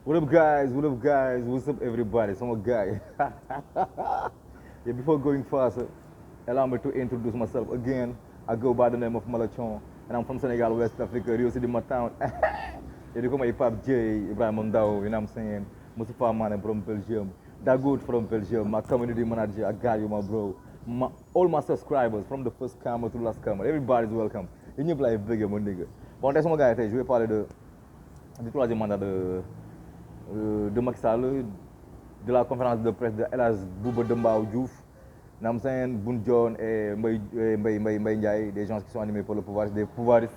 What up, guys? What up, guys? What's up, everybody? Some guy. Yeah, before going faster, allow me to introduce myself again. I go by the name of MALATHION, and I'm from Senegal, West Africa, Rio City, my town. Yeah, they call me Pap J, Ibrahim Ndao, you know what I'm saying? Mustafa Mane from Belgium. Dagoud from Belgium, my community manager, I got you, my bro. All my subscribers, from the first camera to the last camera, everybody's welcome. You know, like big, mon nigga. Bon, that's my guy, je vais parler du troisième mandat de Macky Sall, de la conférence de presse de El Hadj Bouba deunbaw Diouf, Nam Sen, Boune Dione et Mbaye Ndiaye, des gens qui sont animés pour le pouvoir, des pouvoiristes.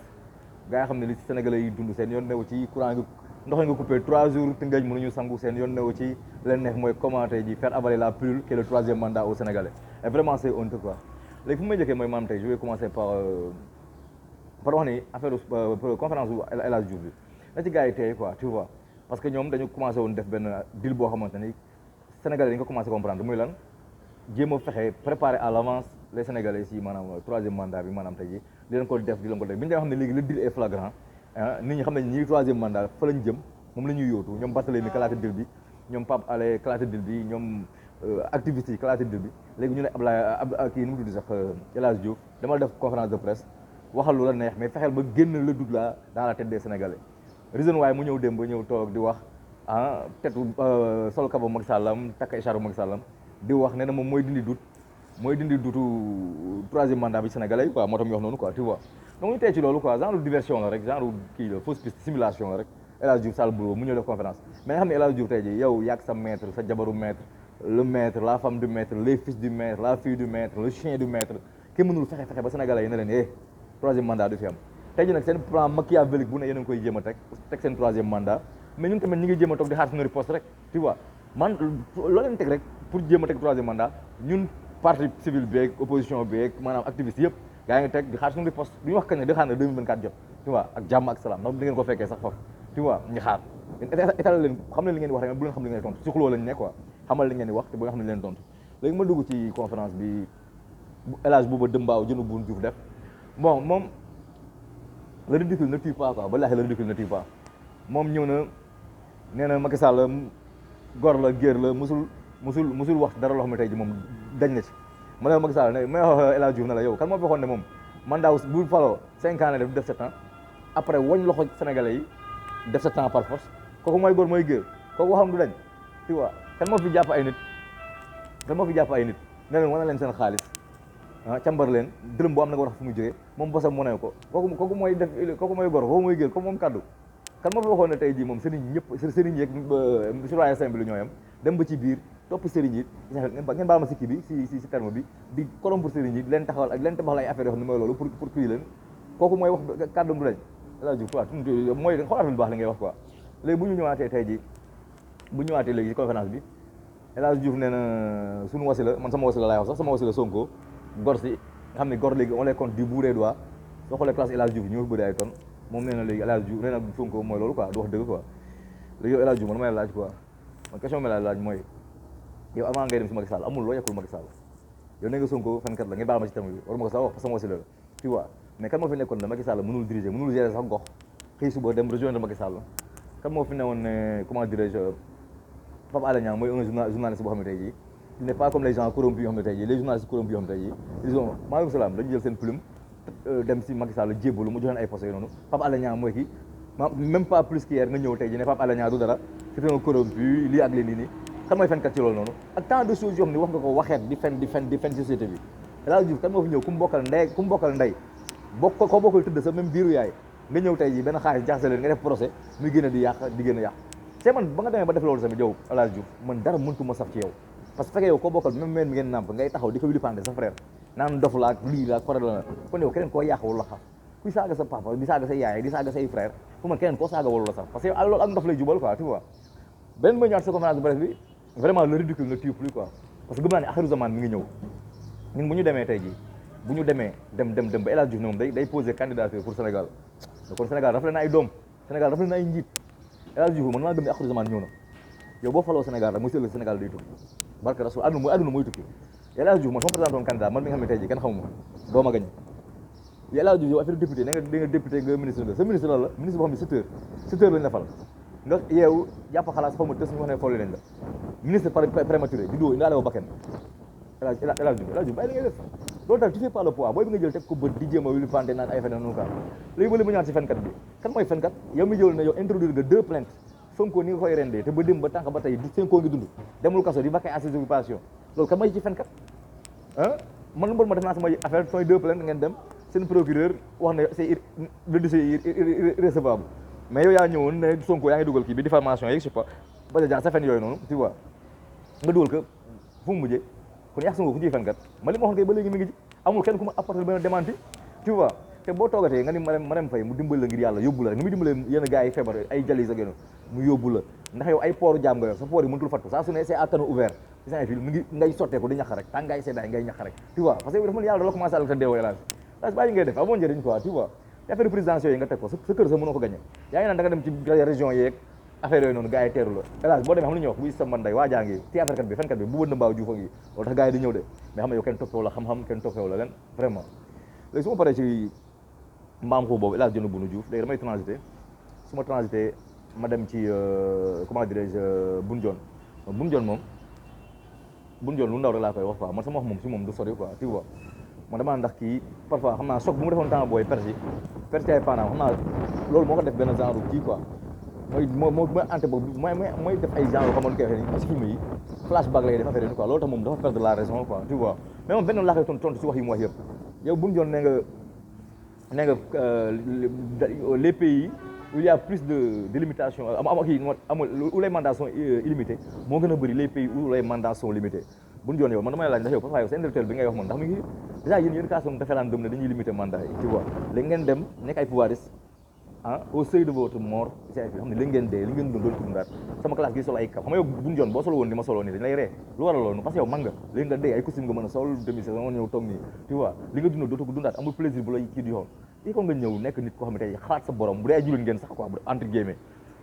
Gars yi xam ne li Sénégalais yi dund seen yoon newu ci courant nga ndox nga coupé 3 jours te ngëj mënuñu sangu seen yoon newu ci leen neex mooy commenter ji faire avaler la pilule qui est le troisième mandat au Sénégalais. Et vraiment c'est honteux quoi. Léegi fu may njëkkee mooy maam tey je vais commencer par wax ni affaire conférence bu El Hadj Diouf bi na ci gars yi tey quoi tu vois. Parce que ñoom dañu commencé woon def benn deal boo xamante ni Sénégalais dañu ko commencé comprendre muy lan jéem a fexe préparer à l'avance les Sénégalais si maanaam troisième mandat bi maanaam tey jii di leen ko def bi ñu nga xam ne léegi le deal est flagrant nit ñi xam nañ ñi troisième mandat fa lañ jëm moom la ñuy yóotu ñoom Barthélémy kalaate deal bi ñoom Pape Alé kalaate deal bi ñoom activistes yi kalaate deal bi léegi ñu ne Ablaye kii nu mu tudd sax El Hadj Diouf dama def conférence de presse waxal lu la neex mais fexeel ba génn le doute là dans la tête des Sénégalais. Reason waaye mu ñëw dem ba ñëw toog di wax tetu sol kaba Macky Sallam takk écharpe Macky Sallam di wax nee na moom mooy dindi duutu troisième mandat bi sénégalais quoi moo tax mu wax noonu quoi tu vois donc ñu tey ci loolu quoi genre diversion la rek genre kii la fausse piste simulation la rek El Hadj Diouf Sall Bro mu ñëw def conférence mais nga xam ne El Hadj Diouf tey ji yow yàgg sa maître sa jabaru maître le maître la femme du maître les fils du maître la fille du maître le chien du maître kenn mënul fexe ba sénégalais yi ne leen troisième mandat du fi am tey jii nag seen plan machiavélique bu ne yéen a ngi koy jéem a teg seen troisième mandat mais ñun tamit ñi ngi jéem a toog di xaar suñu riposte rek tu vois man loo leen teg rek pour jéem a teg troisième mandat ñun parti civil beeg opposition beeg maanaam activiste yëpp gaa ngi teg di xaar suñu riposte du ñu wax kañ ne di xaar ne 2024 jot tu vois ak jàmm ak salaam ndax di ngeen ko fekkee sax foofu tu vois ñu xaar état leen xam ne li ngeen di wax rek bu leen xam li ngeen di tontu si xuloo lañ ne quoi xamal li ngeen di wax te bu nga xam ne leen tontu léegi ma dugg ci conférence bi El Hadj Bouba deunbaw jënu Boune Diouf def bon moom le ridicule ne tue pas quoi ba laaxee le ridicule ne tue pas moom ñëw na nee na Macky Sall gor la géer la musul wax dara loo xam ne tey ji moom dañ na ci ma ne Macky Sall ne may wax El Hadj Diouf ne la yow kan moo fexoon ne moom mandat bu faloo 5 ans la def 7 ans après wañ loxo sénégalais yi def 7 ans par force kooku mooy góor mooy géer kooku waxam du dañ tu vois kan moo fi jàpp ay nit ne leen wane leen seen xaalis càmbar leen dërëm boo am na nga war a fu muy jógee moom bosam mu ne ko kooku mooy def kooku mooy gor kooku mooy géer kooku moom kaddu kan moo fi waxoon ne tey jii moom sëriñ ñëpp sëriñ yeeg citoyen simple ñoo yam dem ba ci biir topp sëriñ yi ngeen baal ma si kii bi si terme bi di corrompre sëriñ yi di leen taxawal ak leen tabaxal ay affaires yoo xam ne mooy loolu pour kii leen kooku mooy wax kàddum du lañ la ju quoi mooy xoolaatal bu baax li ngay wax quoi léegi bu ñu ñëwaatee tey jii bu ñu ñëwaatee léegi ci conférence bi El Hadj Diouf nee na suñu wasila man sama wasila laay wax sax sama wasila Sonko gor si nga xam ne gor léegi on les compte du bout des doigts soo xoolee classe El Hadj Diouf ñoo fi bëri ay tonnes moom nee na léegi El Hadj Diouf nee na Sonko mooy loolu quoi du wax dëgg quoi léegi yow El Hadj Diouf man may laaj quoi man question bi laaj mooy yow avant ngay dem si Macky Sall amul loo yekkul Macky Sall yow nee nga Sonko fenkat la ngeen baal ma ci terme bi war ma ko sax wax parce que sama wasila la tu vois mais kan moo fi nekkoon ne Macky Sall mënul diriger mënul gérer sax gox xëy suba dem rejoindre Macky Sall kan moo fi newoon ne comment dirais-je Pape Alé Niang mooy un journaliste boo xam ne tey jii il n'est pas comme les gens corrompus yoo xam ne tey jii les journalistes corrompus yoo xam ne tey jii ils ont maaleykum salaam dañu jël seen plume dem si Macky Sall jébbalu mu jox leen ay postes yooyu noonu Pape Alé Niang mooy kii même pas plus qu'hier nga ñëw tey jii ne Pape Alé Niang du dara c'est un corrompu lii ak lii nii kan mooy fenkat ci loolu noonu ak tant de choses yoo xam ne wax nga ko waxeet di fen société bi El Hadj Diouf kan moo fi ñëw ku mu bokkal ndey ko bokkal tëdd sa même biiru yaay nga ñëw tey jii benn xaalis jaxase leen nga def procès muy génn di yàq c'est man ba nga demee ba def loolu tamit yow El Hadj Diouf man dara mëntuma saf ci yow parce que fekkee yow koo bokkal même meen mi ngeen nàmp ngay taxaw di ko wilipande sa frère naan dof la ak lii la ak faral la kon yow keneen koo yàq wala xam kuy saaga sa papa di saaga say yaay di saaga say frère pour man keneen koo saaga wala sax parce que loolu ak ndof lay jubal quoi tu vois benn ma ñëwaat sa conférence de presse bi vraiment le ridicule ne tue plus quoi parce que gëm naa ne axiru zaman mi ngi ñëw ñun bu ñu demee tey jii bu ñu demee dem ba El Hadj Diouf ne moom day poser candidature pour Sénégal kon Sénégal dafa leen ay doom Sénégal dafa leen ay njiit El Hadj Diouf man maa gëm ne axiru zaman ñëw na yow boo faloo Sénégal rek mooy sël Sénégal day tukki barke rasul àdduna mooy tukki El Hadj Diouf man sama présenté woon candidat man mi nga xam ne tey jii kenn xamuma doo ma gañ El Hadj Diouf yow affaire député ne nga député nga ministre nga sa ministre la ministre boo xam ne 7 heures lañ la fal nga yeewu jàpp xalaas xaw ma tës ñu wax ne folle leen la ministre prématuré juddoo indaale woo bakken elage Diouf bàyyi li ngay def loolu daal tu fais pas le poids booy bi nga jël teg ko bët di jéem a wili fante naan ay fen noonu quoi léegi ba li ma ñëwaat si fenkat bi kan mooy fenkat yow mi jël ne yow introduire nga 2 plaintes Sonko ni nga koy rendee te ba dem ba tànk ba tey Sonko ngi dund demul kaso di vaquer à ses occupations loolu kan mooy ci fenkat ah man mbal ma def naa sama affaire sooy 2 plaintes ngeen dem seen procureur wax ne c'est le dossier irrecevable mais yow yaa ñëwoon ne Sonko yaa ngi dugal kii bi diffamation yeeg je sais pas ba ja sa fen yooyu noonu tu vois nga dugal ko fu mu mujjee kon yàq Sonko ku ciy fenkat ma li ma waxoon kay ba léegi mi ngi ci amul kenn ku ma apporter benn démenti tu vois te boo toogatee nga ni Marème Faye mu dimbal la ngir yàlla yóbbu la rek ni muy dimbalee yenn gars yi feebar ay jalis ak yéen mu yóbbu la ndax yow ay pooru jaam nga yor sa poor yi mënutul fattu saa su ne c'est à canaux ouvert ci sa fil mu ngi ngay sottee ko di ñax rek tàngaay seddaay ngay ñax rek tu vois parce que dafa mën yàlla da la commencé àll ta deewoo élage bàyyi ngay def amoon njëriñ quoi tu vois affaire présidentielle yi nga teg ko sa kër sa mënoo ko gagné yaa ngi naan da nga dem ci région yeeg affaire yooyu noonu gars yi teeru la élage boo demee xam lu ñuy wax buy sa manday waa jaa ngi ci affaire kat bi fenkat bi bu wënd mbaaw juufa ngi loolu tax gars yi di ñëw de mais xam ne yow kenn toppoo la xam-xam kenn toppoo la leen vraiment léegi su ma paree ci mbaam xuux boobu élage jënd bunu Diouf léegi damay transité su ma transité ma dem ci comment dirais-je bun jon moom bun jon lu ndaw rek laa koy wax quoi man sama wax moom si moom du sori quoi tu vois man dama ndax kii parfois xam naa choc bu mu defoon temps booy persi ay paanaam xam naa loolu moo ko def benn genre kii quoi mooy ante boobu mooy def ay genre xamoon koy waxee ni si film yi flashback lay def affaire yi quoi loolu tax moom dafa perdre la raison quoi tu vois mais moom benn laa koy tontu si wax yi mu wax yëpp yow bun jon nee nga les pays où il y a plus de limitation où les mandats sont illimités moo gën a bëri les pays où les mandats sont limités buñ joon yow man damay laaj ndax yow parfois yow sa intellectuel bi ngay wax man ndax mu ngi déjà yéen kaasam référendum ne dañuy limiter mandat yi tu vois léegi ngeen dem nekk ay pouvoiristes au seuil de votre mort ci ay xam ne léegi ngeen dee li ngeen doon dundaat sama classe gi solo ay kap xam nga yow buñ joon boo solo woon di ma solo nii dañ lay ree lu waral loolu parce que yow mag nga léegi nga dee ay costume nga mën a sol demi saison ñëw toog nii tu vois li nga dund dootoo ko dundaat amul plaisir bu lay kii di yoon i ko nga ñëw nekk nit koo xam ne tey xalaat sa borom bu dee ay jullit ngeen sax quoi entre guillemets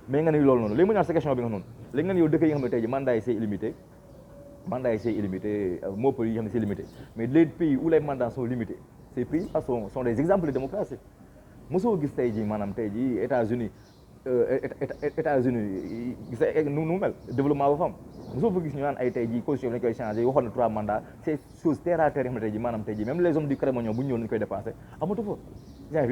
mais nga ne loolu noonu léegi ma ñëwaat sa question bi nga noonu léegi nga ne yow dëkk yi nga xam ne tey ji mandat yi c'est illimité moo pays yi xam ne c'est limité mais les pays où les mandats sont limités ces pays sont des exemples de démocratie mosoo gis tey ji maanaam tey ji États-Unis gis nu mel développement ba fam mosoo fa gis ñu naan ay tey ji constitution bi dañ koy changé waxoon na 3 mandats c'est chose terre à terre yoo xam ne tey ji maanaam tey ji même les hommes du Crémagnon bu ñu ñëw nañu koy dépassé amatu fa yaa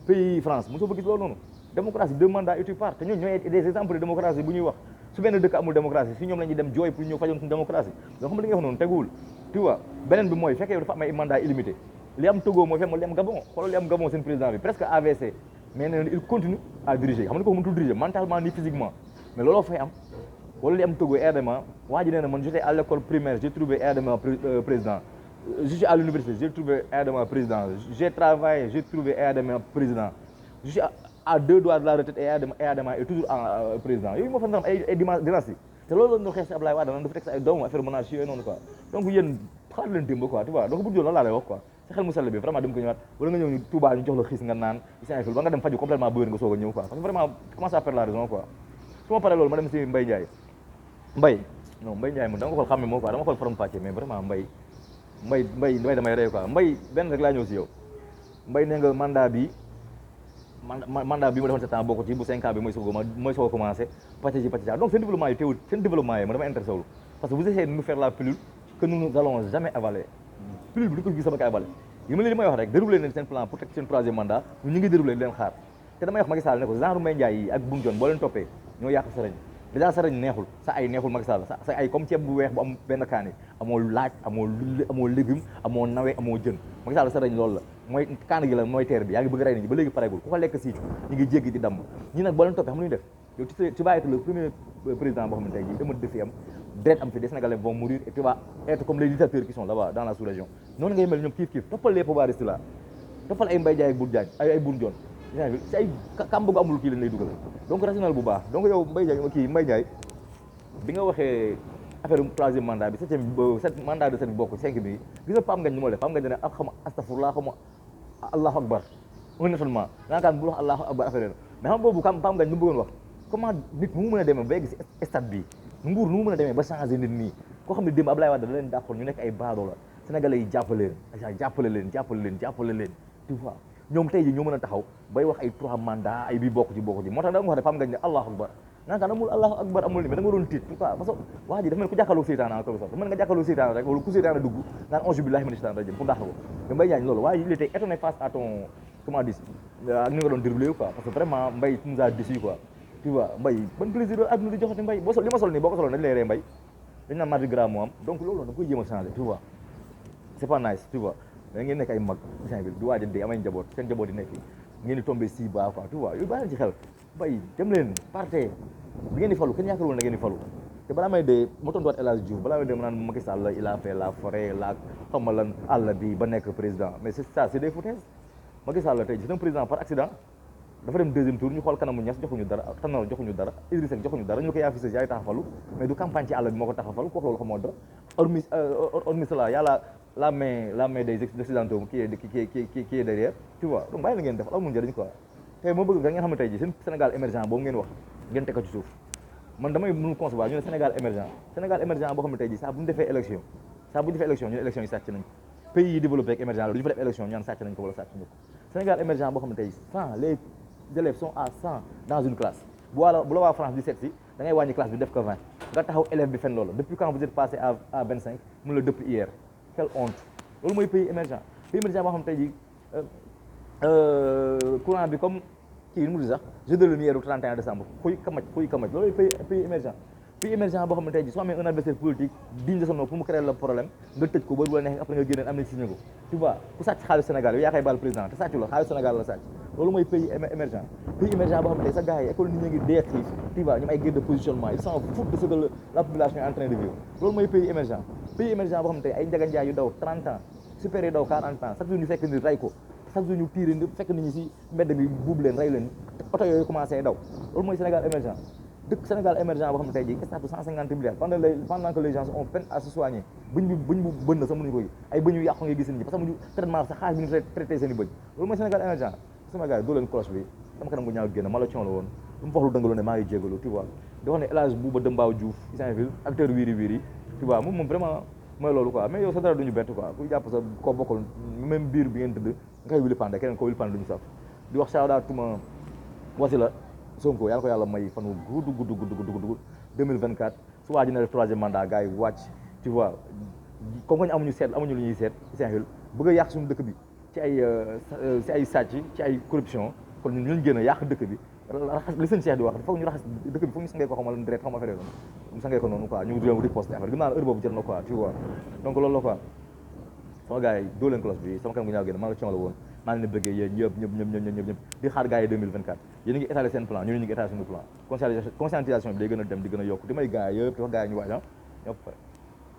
pays France mosoo fa gis loolu noonu démocratie 2 mandats et tu pars te ñooñu ñooy des exemples de démocratie bu ñuy wax su benn dëkk amul démocratie si ñoom la ñuy dem jooy pour ñëw fajoon suñu démocratie donc xam nga li nga wax noonu teguwul tu vois beneen bi mooy fekkee yow dafa am ay mandat illimité li am Togo mooy fekk li am Gabon xoolal li am Gabon seen président bi presque AVC mais nee na il continue à diriger xam nga ko mënatul diriger mentalement ni physiquement mais looloo fay am wala li am Togo Adama waa ji nee na man j'étais à l'école primaire j'ai trouvé Adama président je suis à l'université j'ai trouvé Adama président j'ai travaillé j'ai trouvé Adama président je suis à 2 doigts de la retraite et Adama est toujours président yooyu moo fa am ay dynastie te loolu la ñu xeex si Ablaye Wade dafa teg sa ay doomu affaire monarchie yooyu noonu quoi donc yéen xalaat leen démb quoi tu vois donc bu joon loolu laa lay wax quoi sa xel mu sell bi vraiment dem ko ñëwaat wala nga ñëw ñu Touba ñu jox la xiis nga naan ci infil ba nga dem faju complètement bëgg nga soog a ñëw quoi parce que vraiment commence à perdre la raison quoi su ma paree loolu ma dem si Mbaye Ndiaye Mbaye Ndiaye moom dama ko xool xam ne moo quoi dama ko xool faram fàcce mais vraiment Mbaye damay rey quoi Mbaye benn rek laa ñëw si yow Mbaye nee nga mandat bi ma defoon 7 ans bokk ci bu 5 ans bi mooy soog a commencé pàcc ci donc seen développement yi teewul seen développement yi ma dama intéressé wul parce que vous essayez de nous faire la pilule que nous n'allons jamais avaler pilule bi du ko gis sama kay avaler yi ma leen li may wax rek déroulé leen seen plan pour teg seen 3e mandat ñu ngi déroulé leen xaar te damay wax Macky Sall ne ko genre Mbaye Ndiaye yi ak Boun Dionne boo leen toppee ñoo yàq sarañ déjà sarañ neexul sa ay neexul Macky Sall sa ay comme ceeb bu weex bu am benn kaani amoo laaj amoo légume amoo nawe amoo jën Macky Sall sarañ loolu la mooy kaani gi la mooy teer bi yaa ngi bëgg rey nit ñi ba léegi pareegul ku ko lekk siicu ñu ngi jéggi di damm ñi nag boo leen toppee xam lu ñu def yow tu vas être le premier président boo xam ne tey jii émeute def fi am deret am fi des Sénégalais vont mourir et tu vas être comme les dictateurs qui sont là-bas dans la sous-région noonu ngay mel ñoom kiif toppal les pouvoiristes là toppal ay Mbaye Ndiaye ak Boun Diagne ay Boun Dionne si ay kàmb gu amul kii lañ lay dugal donc rationnel bu baax donc yow Mbaye Ndiaye bi nga waxee affaire 3e mandat bi 7 mandat de 7 bokk 5 bi gis nga Pam Ngagne ñu moo def Pam Ngagne ne ak xama astafurlah xama allahu akbar honnêtement naakaan bu wax allahu akbar affaire mais xam boobu Pam Ngagne lu mu bëggoon wax comment nit nu mu mën a demee ba egg si stade bi nguur nu mu mën a demee ba changé nit nii koo xam ne démb Ablaye Wade da leen dàqoon ñu nekk ay baadoo la sénégalais yi jàppale leen tu vois ñoom tey ji ñoo mën a taxaw bay wax ay 3 mandats ay bii bokk ci moo tax da nga wax ne fam ngañ ne allahu akbar naan kaan amul allahu akbar amul ni mais da nga doon tiit pourquoi parce que waa ji dafa mel ku jàkkaarloo seytaane en quelque sorte mën nga jàkkaarloo seytaane rek wala ku seytaane dugg naan auzu billahi mina shaytaani rajim pour dàq ko mais Mbaye Diagne loolu waaye il était étonné face à ton comment dire ak ni nga doon dribbler quoi parce que vraiment Mbaye tu nous as déçu quoi tu vois Mbaye ban plaisir àdduna di joxati Mbaye boo sol li ma sol nii boo ko soloon dañ lay ree Mbaye dañ naan mardi gras moo am donc loolu da koy jéem a changer tu vois c'est pas nice tu vois da ngeen nekk ay mag bi du waaj a dee amay njaboot seen njaboot yi nekk ngeen di tombé si bas quoi tu vois yooyu bàyyi ci xel Mbaye dem leen partez bi ngeen di falu kenn yaakaar woon na ngeen di falu te balaa may dee ma tontuwaat El Hadj Diouf balaa may dee ma naan Macky Sall il a fait la forêt la xam nga lan àll bi ba nekk président mais c'est ça c'est des foutaises Macky Sall tey c'est un président par accident dafa dem deuxième tour ñu xool kanamu Niass joxuñu dara Tanor joxuñu dara Idrissa Seck joxuñu dara ñu ko yaa fi yaay tax a falu mais du campagne ci àll bi moo ko tax a falu kooku loolu xamoo dara hormis cela yàlla la main des occidentaux qui est derrière tu vois donc bàyyi la ngeen def amul njëriñ quoi tey moo bëgg da ngeen xam ne tey ji seen Sénégal émergent boobu ngeen wax ngeen teg ko ci suuf man damay mënu concevoir ñu ne Sénégal émergent boo xam ne tey ji saa bu ñu defee élection ñu ne élection yi sàcc nañ ko pays yi développé ak émergent la du ñu fa def élection ñu naan sàcc nañ ko wala sàcc nañ ko Sénégal émergent boo xam ne tey 100 les élèves sont à 100 dans une classe bu la waa France di seet si da ngay wàññi classe bi def ko 20 nga taxaw élève bi fen loolu depuis quand vous êtes passé à 25 mun la depuis hier quelle honte loolu mooy pays émergent boo xam ne tey ji courant bi comme kii nu mu di sax jeu de lumière du 31 décembre xuy kamaj loolu pays émergent boo xam ne tey ji soo amee un adversaire politique digne de son nom pour mu créer le problème nga tëj ko ba bu la neexee après nga génneen am na signé ko tu vois ku sàcc xaalis Sénégal yow yaa koy baal président te sàccu la xaalis Sénégal la sàcc loolu mooy pays émergent boo xam ne tey sa gars yi école nit ñi ngi dee xiif tu vois ñoom ay guerre de positionnement ils s'en foutent de ce que la population est en train de vivre loolu mooy pays émergent boo xam ne tey ay Ndiaga Ndiaye yu daw 30 ans super yi daw 40 ans chaque jour ñu fekk ni ray ko chaque jour ñu tiire fekk nit ñi si mbedd bi buub leen rey leen oto yooyu commencé daw loolu mooy Sénégal émergent dëkk Sénégal émergent boo xam ne tey jii stade 150 milliards pendant que les gens ont peine à se soigner bëñ bu bënn sax mënuñu ko ay bëñ yu yàqu ngay gis nit ñi parce que muñu traitement sax xaalis bi ñu traité seen i bëñ loolu mooy Sénégal émergent sama gars yi doo leen cloche bi sama kanam bu ñaaw génn MALATHION la woon lu mu wax lu dëngaloo ne maa ngi jégalu tu vois di wax ne El Hadj Bouba deunbaw Diouf Saint-Ville acteur wiiri tu vois moom vraiment mooy loolu quoi mais yow sa dara duñu bett quoi ku jàpp sa koo bokkul même biir bi ngeen tëdd nga koy wili pande keneen ko wili pande duñu saf di wax shout out tuma Wasila Sonko yàlla ko yàlla may fan wu gudd 2024 su waa ji na def 3e mandat gars yi wàcc tu vois comme que ñu amuñu lu ñuy seet Saint-Ville bëgg a yàq suñu dëkk bi ci ay sàcc ci ay corruption kon ñun ñu gën a yàq dëkk bi raxas li seen Cheikh di wax foog ñu raxas dëkk bi foog ñu sangee ko xamal direct xam affaire noonu ñu sangee ko noonu quoi ñu réew riposte affaire gëm naa heure boobu jot na quoi tu vois donc loolu la quoi sama gars yi doo leen cloche bi sama kanam gu ñaaw génn maa ngi la woon maa ngi leen bëggee yéen ñëpp di xaar gars yi 2024 yéen a ngi étaler seen plan ñu ngi étaler suñu plan conscientisation bi day gën a dem di gën a yokk di may gars yëpp di wax gars yi ñu waaj ñëpp